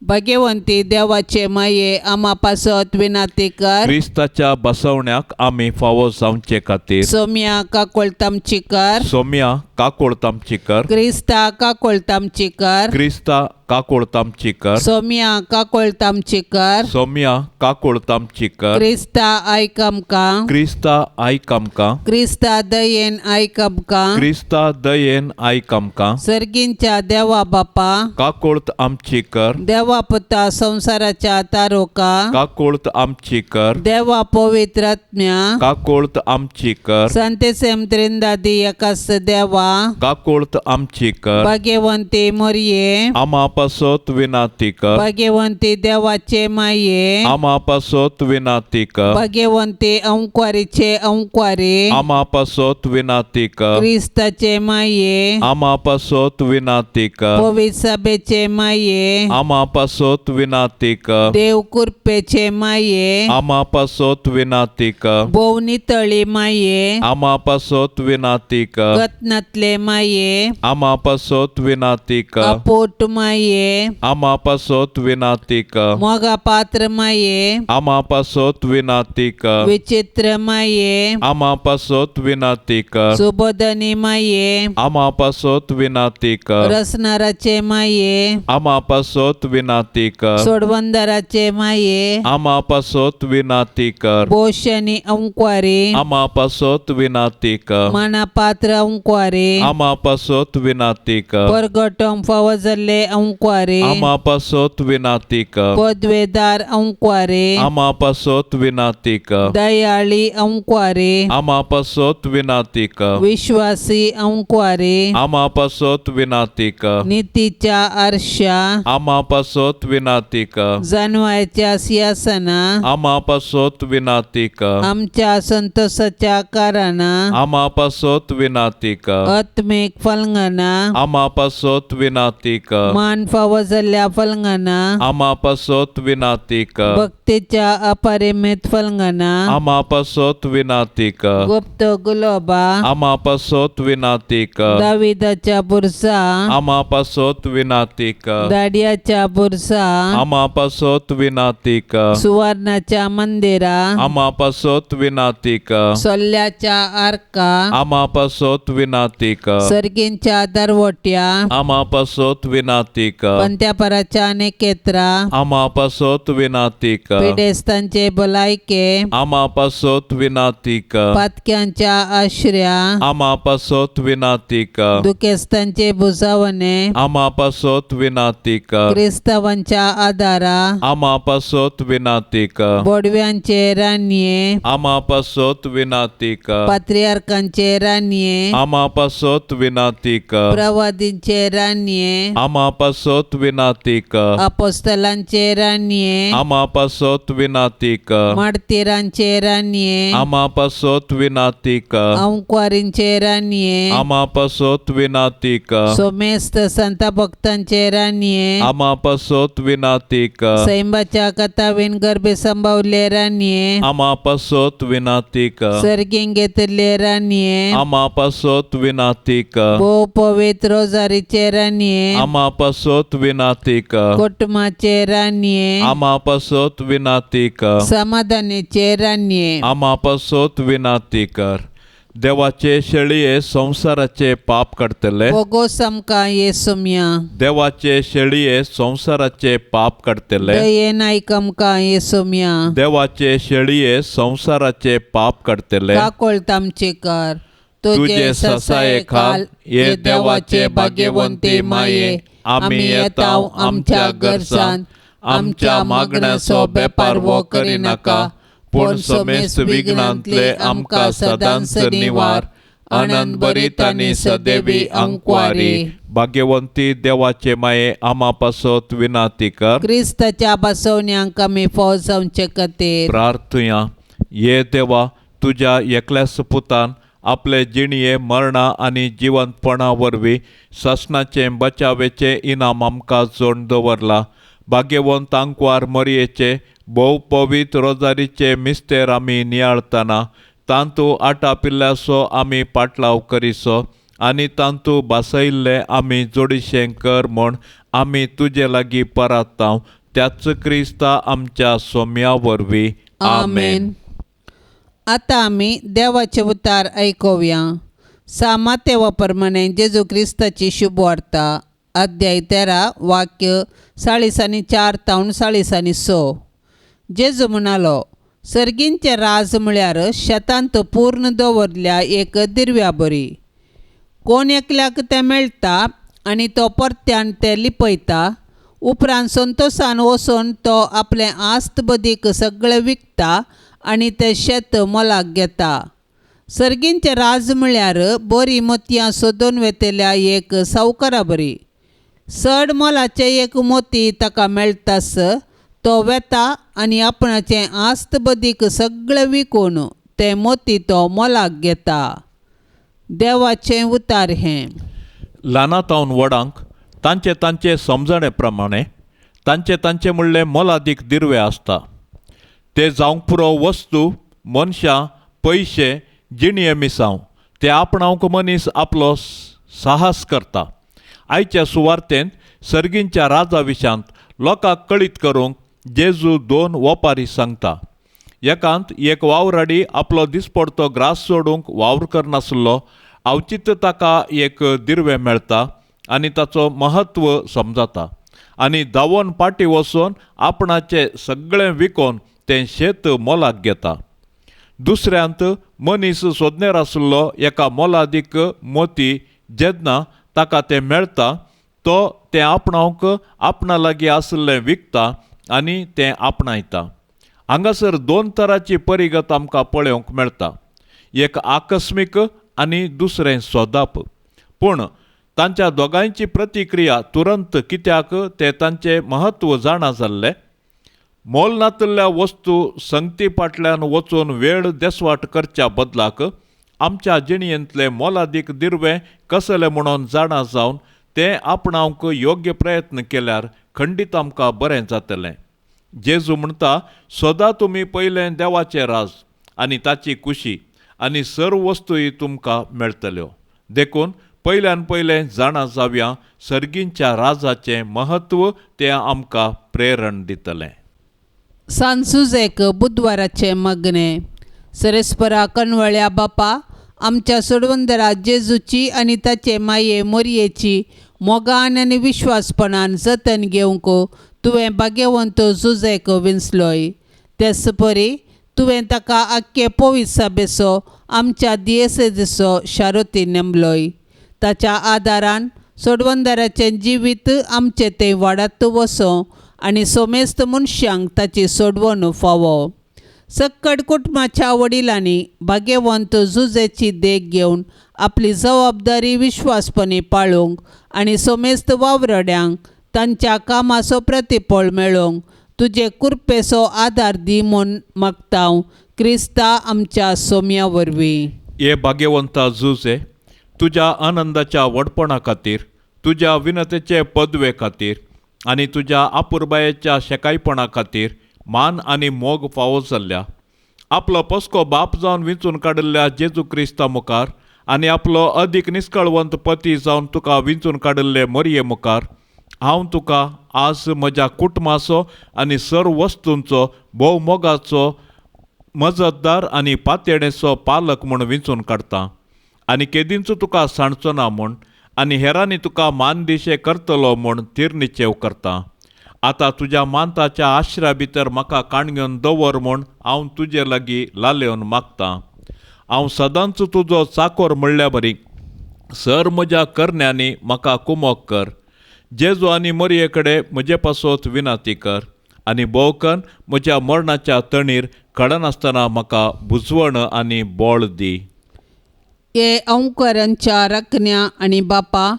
भाग्यवंती देवाचे माये, आमा पासत विनंती कर. क्रिस्ताच्या बसवण्याक आमी फावो जावचे खातीर सोम्या काकोळतामची कर. सोम्या काकोळतामची कर. क्रिस्ता काकोळतामची कर. क्रिस्ता काकोळतामची कर. सोम्या काकोळतामची कर. सोम्या काकोळतामची कर. क्रिस्ता आयक आमकां. क्रिस्ता आयक आमकां. क्रिस्ता दयेन आयक आमकां. क्रिस्ता दयेन आयक आमकां. सर्गींच्या देवा बापा, काकोळत आमची कर. देवा पुता संवसाराच्या तारोका, काकोळत आमची कर. देवा पवित्र आत्म्या, काकोळत आमची कर. संतेसेम त्रिंदादी एकास देवा, काकोळत आमची कर. भाग्यवंती मोरये, आमा पासत विनाती कर. भाग्यवंती देवाचे माये, आमा पासत विनाती कर. भाग्यवंती अंकवारीचे अंकवारी, आमा पासत विनाती कर. क्रिस्ताचे माये, आमा पासत विनाती कर. पवित्र सभेचे माये, आमा पासत विनाती कर. देव कृपेचे माये, आमा पासत विनाती कर. भोव नितळी माये, आमा पासत विनाती कर. गतनातले माये, आमा पासत विनाती कर. अपोट माये, आमा पासत विनाती कर. मोगा पात्र माये, आमा पासत विनाती कर. विचित्र माये, आमा पासत विनाती कर. सुबोधनी माये, आमा पासत विनाती कर. रसनाराचे माये, आमा पासत विनाती कर. सोडवंदराचे माये, आमा पासत विनाती कर. बोशनी अंकवारी, आमा पासत विनाती कर. मानापात्र अंकवारी, आमा पासत विनाती कर. परगटोंक फावो जाल्ले अंकवारी, आमा पासत विनाती कर. पदवेदार अंकवारी, आमा पासत विनाती कर. दयाळी अंकवारी, आमा पासत विनाती कर. विश्वासी अंकवारी, आमा पासत विनाती कर. नितीच्या आरशा, आमा पासत विनाती कर. जानवायच्या सिंहासना, आमा पासत विनाती कर. आमच्या संतोषाच्या कारणां, आमा पासत विनाती कर. आत्मीक फलंगना, आमा पासत विनाती कर. मान फावो जाल्ल्या फलंगना, आमा पासत विनाती कर. भक्तीच्या अपरिमित फलंगना, आमा पासत विनाती कर. गुप्त गुलोबा, आमा पासत विनाती कर. दाविदाच्या बुरसा, आमा पासत विनाती कर. दाडियाच्या बुरसा, आमा पासत विनाती कर. सुवर्णाच्या मंदिरा, आमा पासत विनाती कर. सोल्ल्याच्या आर्का, आमा पासत विनाती कर. सर्गींच्या दरवट्या, आमा पासत विनाती कर. पंत्यापराच्या नेकेत्रा, आमा पासत विनाती कर. पिडेस्तांचे भलायके, आमा पासत विनाती कर. पातक्यांच्या आश्र्या, आमा पासत विनाती कर. दुखेस्तांचे भुजावणे, आमा पासत विनाती कर. क्रिस्तावांच्या आदारा, आमा पासत विनाती कर. बोडव्यांचे रानये, आमा पासत विनाती कर. पात्रियार्कांचे रानये, आमा पासत विनाती कर. प्रवादींचे रानये, आमा पासत विनाती कर. अपोस्तलांचे रानये, आमा पासत विनाती कर. माडतीरांचे रानये, आमा पासत विनाती कर. अंकवारींचे रानये, आमा पासत विनाती कर. सोमेस्त संत भक्तांचे रानये, आमा पासत विनाती कर. सैंबाच्या कथावीन गर्भे संभावले रानये, आमा पासत विनाती कर. सर्गीन घेतिल्ले रानये, आमा पासत विनाती कर. भोव पवित्र रोजारीचे रानये, आमा पासत विनाती कर. कुटुंबाचे रानये, आमा पासत विनाती कर. समाधानीचे रानये. आमा पासत विनाती कर. देवाचे शेळये संवसाराचे पाप काडटले. भोगोस आमकां येसुम्या. देवाचे शेळये संवसाराचे पाप काडटले. दयेन आयक आमकां येसुम्या. देवाचे शेळये संवसाराचे पाप काडटले. काकोळत आमचे कर. तुजे ससाये खाल हे देवाचे भाग्यवंती माये, आमी येताव आमच्या गरजान आमच्या मागण्याचो बेपारवो करिनाका, पूण समेस्त विघ्नांतले आमकां सदांच निवार. आनंद बरीत आनी सदेवी अंकवारी. भाग्यवंती देवाचे माये, आमा पासत विनाती कर. क्रिस्ताच्या बसवण्यांक आमी फौज जावचे खातीर प्रार्थुया. ये देवा, तुज्या एकल्याच पुतान आपले जिणये मरणा आनी जिवंतपणा वरवीं सासणाचें बचावेचें इनाम आमकां जोड दवरलां. भाग्यवंत आंकवार मरयेचे भोव पवित्र रोजारीचे मिस्तेर आमी नियाळतना तांतू आटापिल्ल्याचो आमी पाटलाव करिसो आनी तांतू भासयल्लें आमी जोडिशें कर म्हूण आमी तुजे लागीं परातांव, त्याच क्रिस्ता आमच्या सोम्या वरवीं. आमेन. आतां आमी देवाचे उतार आयकुया. सामातेवा प्रमाणे जेजू क्रिस्ताची शुभ वार्ता, अध्याय 13, वाक्य 44 तावन 46. जेजू म्हणालो, सर्गींचें राज म्हळ्यार शेतांत पूर्ण दवरल्या एक दिरव्या बरी. कोण एकल्याक तें मेळटा आनी तो परत्यान तें लिपयता. उपरांत संतोशान वचून तो आपलें आस्त बदीक सगळें विकता आनी तें शेत मोलाक घेता. सर्गींचें राज म्हळ्यार बरीं मोतयां सोदून वेतल्या एक सावकारा बरी. चड मोलाचें एक मोती ताका मेळटास तो वेता आनी आपणाचें आस्त बदीक सगळें विकून तें मोती तो मोलाक घेता. देवाचें उतार हें. ल्हाना तावन व्हडांक तांचे तांचे समजणे प्रमाणे तांचे तांचे म्हणलें मोलादीक दिर्वे आसता. ते जावंक पुरो वस्तू, मनशां, पयशे, जिणये मिसांव ते आपणावंक मनीस आपलो साहस करता. आयच्या सुवार्तेंत सर्गींच्या राजा विशांत लोकांक कळीत करूंक जेजू दोन वोपारी सांगता. एकांत एक वावराडी आपलो दिसपडतो ग्रास सोडूंक वावर करनासलो, अवचीत ताका एक दिर्वें मेळटा आनी ताचो महत्व समजता आनी धांवोन पाटी वचून आपणाचें सगळें विकोन तें शेत मोलाक घेता. दुसऱ्यांत मनीस सोदनेर आशिल्लो एका मोलादीक मोती जेन्ना ताका तें मेळटा तो तें आपणावंक आपणा लागीं आशिल्लें विकता आनी तें आपणायता. हांगासर दोन तराची परिगत आमकां पळोवंक मेळटा, एक आकस्मीक आनी दुसरें सोदाप. पूण तांच्या दोगांयची प्रतिक्रिया तुरंत कित्याक तें तांचें महत्व जाणा जाल्लें. मोल नातिल्ल्या वस्तू संगती फाटल्यान वचून वेळ देसवाट करच्या बदलाक आमच्या जिणयेंतलें मोलादीक दिर्वें कसलें म्हणून जाणा जावन तें आपणावंक योग्य प्रयत्न केल्यार खंडीत आमकां बरें जातलें. जेजू म्हणटा, सदां तुमी पयलें देवाचें राज आनी ताची कुशी आनी सर्व वस्तूय तुमकां मेळटल्यो. देखून पयल्यान पयलें जाणा जावया सर्गींच्या राजाचें महत्व तें आमकां प्रेरण दितलें. सांजुजेक बुधवाराचें मागणें. सरेस्परा कणवळ्या बापा, आमच्या सोडवंदरा जेजूची आनी ताचे माये मोरयेची मोगान आनी विश्वासपणान जतन घेवंक तुवें भाग्यवंत जुजेक विंचलोय. तेच परी तुवें ताका आख्खे पवित्र आमच्या दियेसेजीचो शारोती नेमलोय. ताच्या आदारान सोडवंदराचें जिवीत आमचें तें वाडत वचों आनी सोमेस्त मनशांक ताची सोडवण फावो. सक्कड कुटुंबाच्या वडिलांनी भाग्यवंत जुजेची देख घेवन आपली जबाबदारी विश्वासपणी पाळूंक आनी सोमेस्त वावरड्यांक तांच्या कामाचो प्रतिफळ मेळोवंक तुजे कृपेचो आदार दी म्हूण मागता क्रिस्ता आमच्या सोम्या वरवीं. हे भाग्यवंता जुजे, तुज्या आनंदाच्या व्हडपणा खातीर, तुज्या विनतेचे पदवे खातीर आनी तुज्या आपुरबायेच्या शेकायपणा खातीर मान आनी मोग फावो जाल्ल्या आपलो पस्को बाप जावन विंचून काडिल्ल्या जेजू क्रिस्ता मुखार आनी आपलो अदीक निस्कळवंत पती जावन तुका विंचून काडिल्ले मोरये मुखार हांव तुका आज म्हज्या कुटुंबाचो आनी सर्व वस्तूंचो भोव मोगाचो मजतदार आनी पातयेणेचो पालक म्हूण विंचून काडटा आनी केदींच तुका सांडचो ना म्हूण आनी हेरांनी तुका मान दिशे करतलो म्हूण तिरनिचेव करता. आतां तुज्या मानताच्या आश्रा भितर म्हाका काणगेवन दवर म्हूण हांव तुजे लागीं लालेवन मागतां. हांव सदांच तुजो चाकोर म्हणल्या बरी सर म्हज्या करण्यांनी म्हाका कुमोक कर. जेजू आनी मोरये कडेन म्हजे पासत विनाती कर आनी भोवकन म्हज्या मरणाच्या तणीर कळनासतना म्हाका बुजवण आनी बळ दी. हे अंकरांच्या राखण्या आनी बापा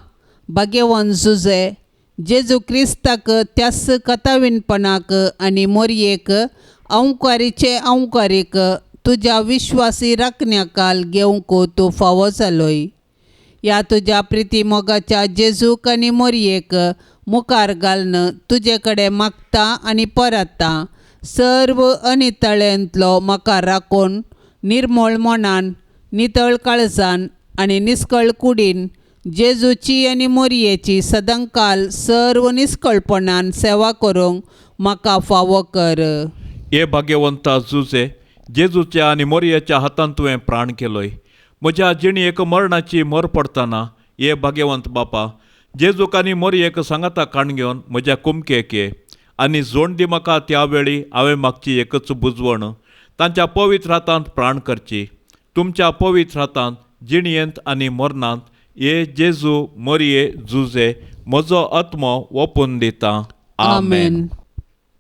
भाग्यवान जुजे जेजू क्रिस्ताक त्यास कथावीनपणाक आनी मोरयेक अंकारीचे अंकारीक तुज्या विश्वासी राखण्याकाल घेवंक तूं फावो जालोय. ह्या तुज्या प्रिती मोगाच्या जेजूक आनी मोरयेक मुखार घालून तुजे कडेन मागता आनी परता सर्व अनितळेंतलो म्हाका राखून निर्मळ मनान नितळ काळजान आनी निस्कळ कुडीन जेजूची आनी मोरयेची सदांकाल सर्व निस्कळपणान सेवा करूंक म्हाका फावो कर. हे भाग्यवंता जुजे, जेजूच्या आनी मोरयेच्या हातान तुवें प्राण केलोय. म्हज्या जिणेक मरणाची मर पडटना हे भाग्यवंत बापा, जेजूक आनी मोरयेक सांगाता काण घेवन म्हज्या कुमकेक ये आनी जोण दी म्हाका त्या वेळी हांवें मागची एकच बुजवण तांच्या पवित्र हातांत प्राण करची. तुमच्या पवित्र हातांत जिणयेंत आनी मरणांत हे जेजू मोरये जुजे म्हजो आत्मो ओपून दिता. आमेन.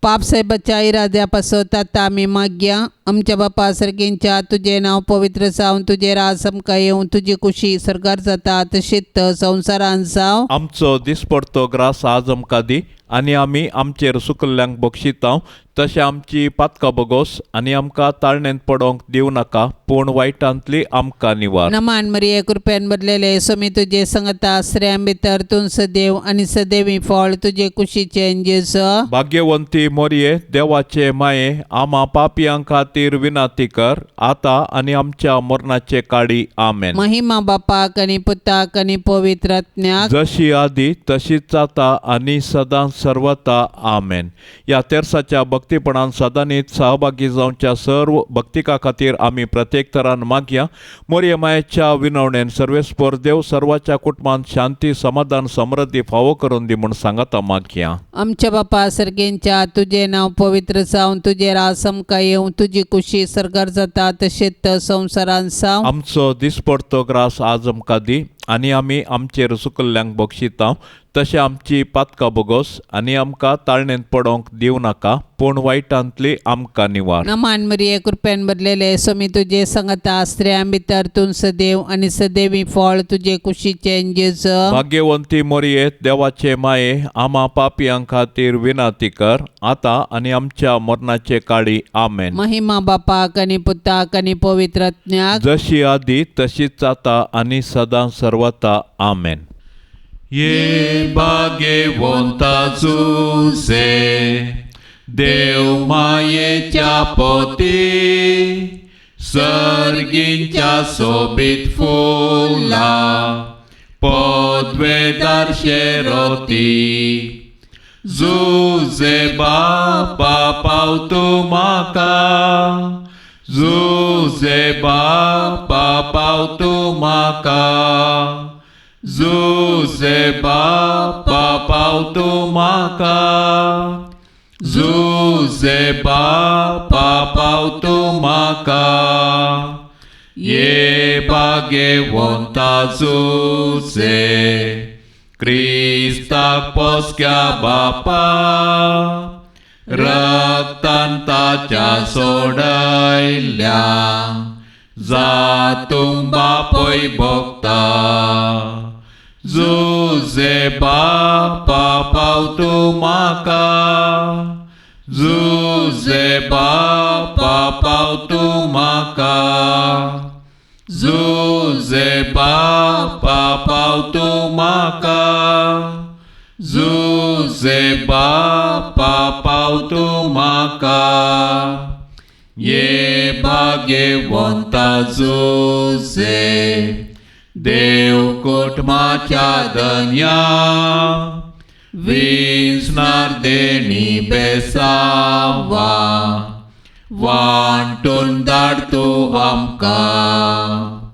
पाप साहेबाच्या इराद्या पासत आतां आमी मागया. आमच्या बापा सर्गींच्या तुजें नांव पवित्र जावं, तुजें राज आमकां येवं, तुजी कुशी सरकार जाता तशीच संवसारान जावं. आमचो दिसपडतो ग्रास आज आमकां दी आनी आमी आमचेर सुकल्ल्यांक बक्षितांव तशें आमची पातकां बगोस आनी आमकां ताळणेंत पडोंक दिवं नाका पूण वायटांतली आमकां निवार. नमान मरिये, कृपेन भरलेले, स्वामी तुजे संगता, स्त्रियां भितर तूं सदैव आनी सदैवी फळ तुजे कुशीचें जेजू. भाग्यवंती मोरये, देवाचे माये, आमा पापयां खातीर विनंती कर आतां आनी आमच्या मरणाचे काडी. आमेन. महिमा बापाक आनी पुताक आनी पवित्र आत्म्याक, जशी आदी तशीच जाता आनी सदां सर्वता. आमेन. ह्या तेर्साच्या भक्तीपणान सदांनीच सहभागी जावच्या सर्व भक्तिका खातीर आमी प्रत्येक तरान मागया. मोरये मायेच्या विनवणेन सर्वेस्पर देव सर्वाच्या कुटुंबान शांती, समाधान, समृद्धी फावो करून दी म्हूण सांगता मागया. आमच्या बापा सर्गेंच्या तुजें नांव पवित्र जावं, तुजें राज आमकां येवं, तुजी कुशी सरकार जाता तशीच संवसारान जावं. आमचो दिसपडतो ग्रास आज आमकां दी आनी आमी आमचेर सुकल्ल्यांक बक्षितांव तशें आमची पातकां बगोस आनी आमकां ताळणेंत पडोंक दिवं नाका पूण वायटांतली आमकां निवार. नमान मरिये, कृपेन भरलेले, स्वामी तुजे संगता, स्त्रियां भितर तूं सदैव आनी सदैवी फळ तुजे कुशीचें जेजू. भाग्यवंती मोरये, देवाचे माये, आमा पापयां खातीर विनंती कर आतां आनी आमच्या मरणाचे काळी. आमेन. महिमा बापाक आनी पुताक आनी पवित्र आत्म्याक, जशी आदी तशीच जाता आनी सदां सर्वता. आमेन. ये भाग्यवंता जुसे, देव मायेच्या पोती, सर्गींच्या सोबीत फुला पदवेदार शेरोती. जुजे बापा पावतू म्हाका, जुजे बापा पावतू म्हाका, जुजे बापा पावतू म्हाका, जुजे बापा पावतू म्हाका. ये भाग्यवंता जुजे, क्रिस्ताक पोसक्या बापा रक्तान ताच्या सोडयल्या जातूं बापय भोगता. जुजे बापा पावतू म्हाका, जुजे बापा पावतू म्हाका, जुजे बापा पावतू म्हाका, जुजे बापा पावतू म्हाका. ये भाग्यवंता जुजे, देव कुटुंबाच्या धन्या, विसणार देणी बेसावा वांटून धाड तूं आमकां.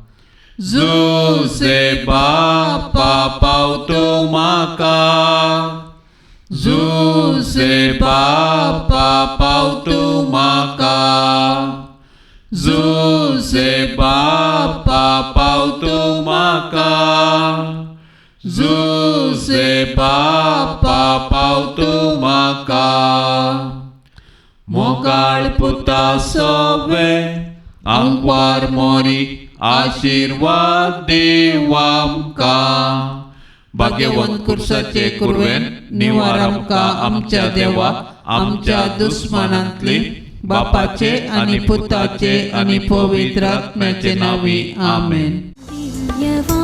जुजे बापा पावतू म्हाका, जुजे बापा पावतू म्हाका, जुजे बापा पावतू म्हाका, जुजे बापा पावतू म्हाका. मोगाळ पुता सोवे आंकवार मोरी आशिर्वाद देव आमकां. भाग्यवंत कुर्साचे कुरवेन निवार आमकां आमच्या देवा आमच्या दुस्मानांतली, बापाचे आनी पुताचे आनी पवित्र आत्म्याचे नांवी. आमेन. दिव्यवाणी.